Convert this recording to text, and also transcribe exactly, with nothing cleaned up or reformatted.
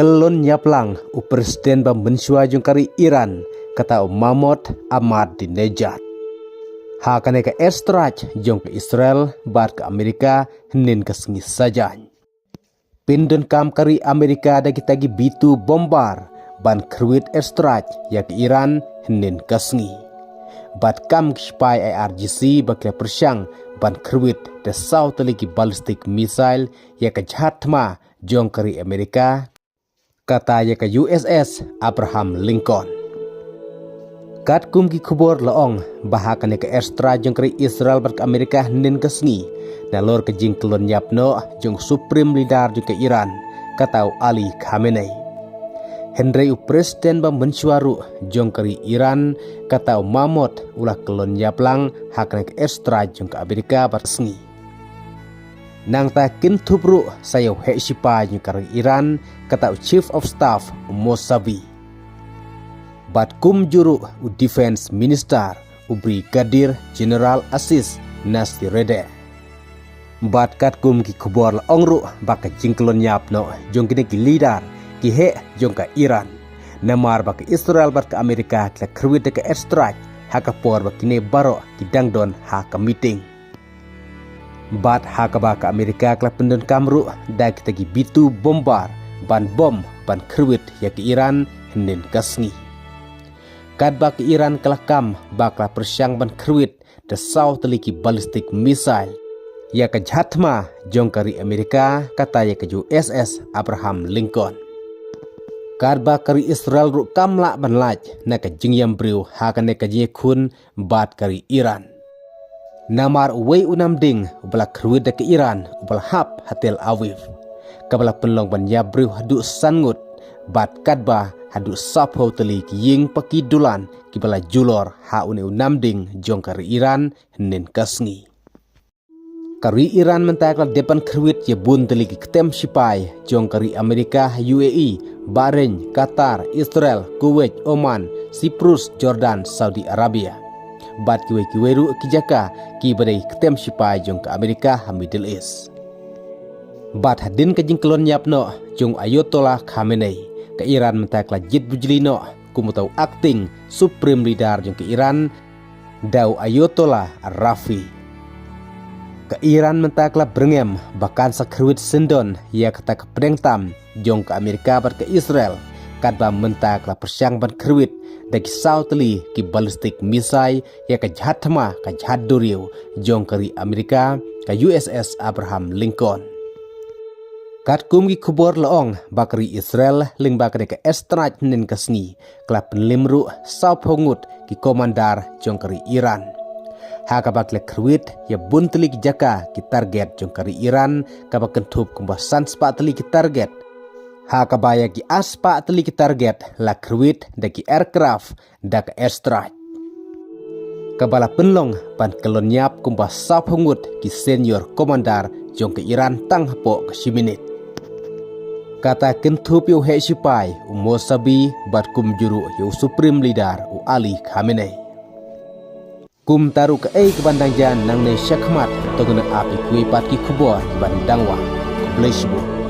kyllon ïaplang u president ba mynshuwa jong ka ri Iran, kata u Mahmoud Ahmadinejad, ha kane ka airstrike jong ka Israel bad ka Amerika hynnin ka sngi Saitjaiñ. Pyndonkam ka ri Amerika da kita ki B two bomber ban khrwit airstrike ïa ka Iran hynnin ka sngi. Bad kam ki sipai I R G C ba ki la pyrshang ban khrwit da saw tylli ki ballistic missile ïa ka jahaj thma jong ka ri Amerika, kata ïa ka U S S Abraham Lincoln. Katkum ki khubor la ong ba ha kane ka airstrike jong ka ri Israel bad ka Amerika hynnin ka sngi, nalor ka jingkyllon ïap noh jong u Supreme Leader jong ka Iran, kata u Ali Khamenei. Hynrei u president ba mynshuwa ruh jong ka ri Iran, kata u Mahmoud, u la kyllon ïaplang ha kane ka airstrike jong ka Amerika bad ka sngi. Nangta kynthup ruh sa ïa u heh shipai jong ka ri Iran, kata u Chief of Staff u Mosavi. Bad kumjuh ruh u Defense Minister u Brigadier General Aziz Nasirzaden. Bad katkum ki khubor la ong ruh ba ka jingkyllon ïap noh jong kine ki leader, ki heh jong ka Iran, namar ba ka Israel bad ka Amerika ki la khrwit da ka airstrike ha ka por ba kine baroh ki dang don ha ka meeting. Bad ha kaba ka Amerika ka la pyndonkam ruh da kita ki B two bomber ban bom ban khrwit ïa ka Iran hynnin ka sngi. Katba ka Iran ka la kam ba ka la pyrshang ban khrwit da saw tylli ki ballistic missile ïa ka jahaj thma jong ka ri Amerika, kata ïa ka U S S Abraham Lincoln. Katba ka ri Israel ruh kam lah ban lait na ka jingïam briew ha kane ka jingïakhun bad ka ri Iran. Namar uwei u namding uba la khrwit da ka Iran uba la hap ha Tel Aviv, kaba la pynlong ban ïap briew haduh san ngut, bad katba haduh saphew tylli ki ïing pa ki dulan kiba la julor ha une u namding jong ka ri Iran hynnin ka sngi. Ka ri Iran mynta ka la dep ban khrwit ïa bun tylli ki kyntem shipai jong ka ri Amerika ha U A E, Bahrain, Qatar, Israel, Kuwait, Oman, Cyprus, Jordan, Saudi Arabia, bad kiwei kiwei ruh ki jaka kiba dei kyntem shipai jong ka Amerika ha Middle East. Bad hadien ka jingkyllon ïap noh jong u Ayatollah Khamenei, ka Iran mynta ka la jied bujli noh kum uta u acting Supreme Leader jong ka Iran, da u Ayatollah Raisi. Ka Iran mynta ka la byrngem ba kan sa khrwit syndon ïa kata ka pdeng tam jong ka Amerika bad ka Israel, katba mynta ka la pyrshang ban khrwit da ki saw tylli ki ballistic missile ïa ka jahaj thma, ka jahaj duriaw jong ka ri Amerika, ka U S S Abraham Lincoln. Katkum ki khubor la ong ba ka ri Israel lyngba kane ka airstrike hynnin ka sngi, ka la pynlem ruh saphew ngut ki commander jong ka ri Iran, ha kaba ki la khrwit ïa bun tylli ki jaka, ki target jong ka ri Iran, kaba kynthup kumba san spah tylli ki target, ha kaba ïa ki ar spah tylli ki target la khrwit da ki aircraft, da ka airstrike, kaba la pynlong ban kyllon ïap kumba saphew ngut ki senior commander jong ka Iran tang hapoh ka shi minit. Kata kynthup ïa u heh shipai u Mosavi bad kumjuh ruh ïa u Supreme Leader u Ali Khamenei. Kumta ruh kaei kaban dang jia nangne shakhmat, to ngin ap ïa kiwei pat ki khubor kiban dang wan. Khublei shibun.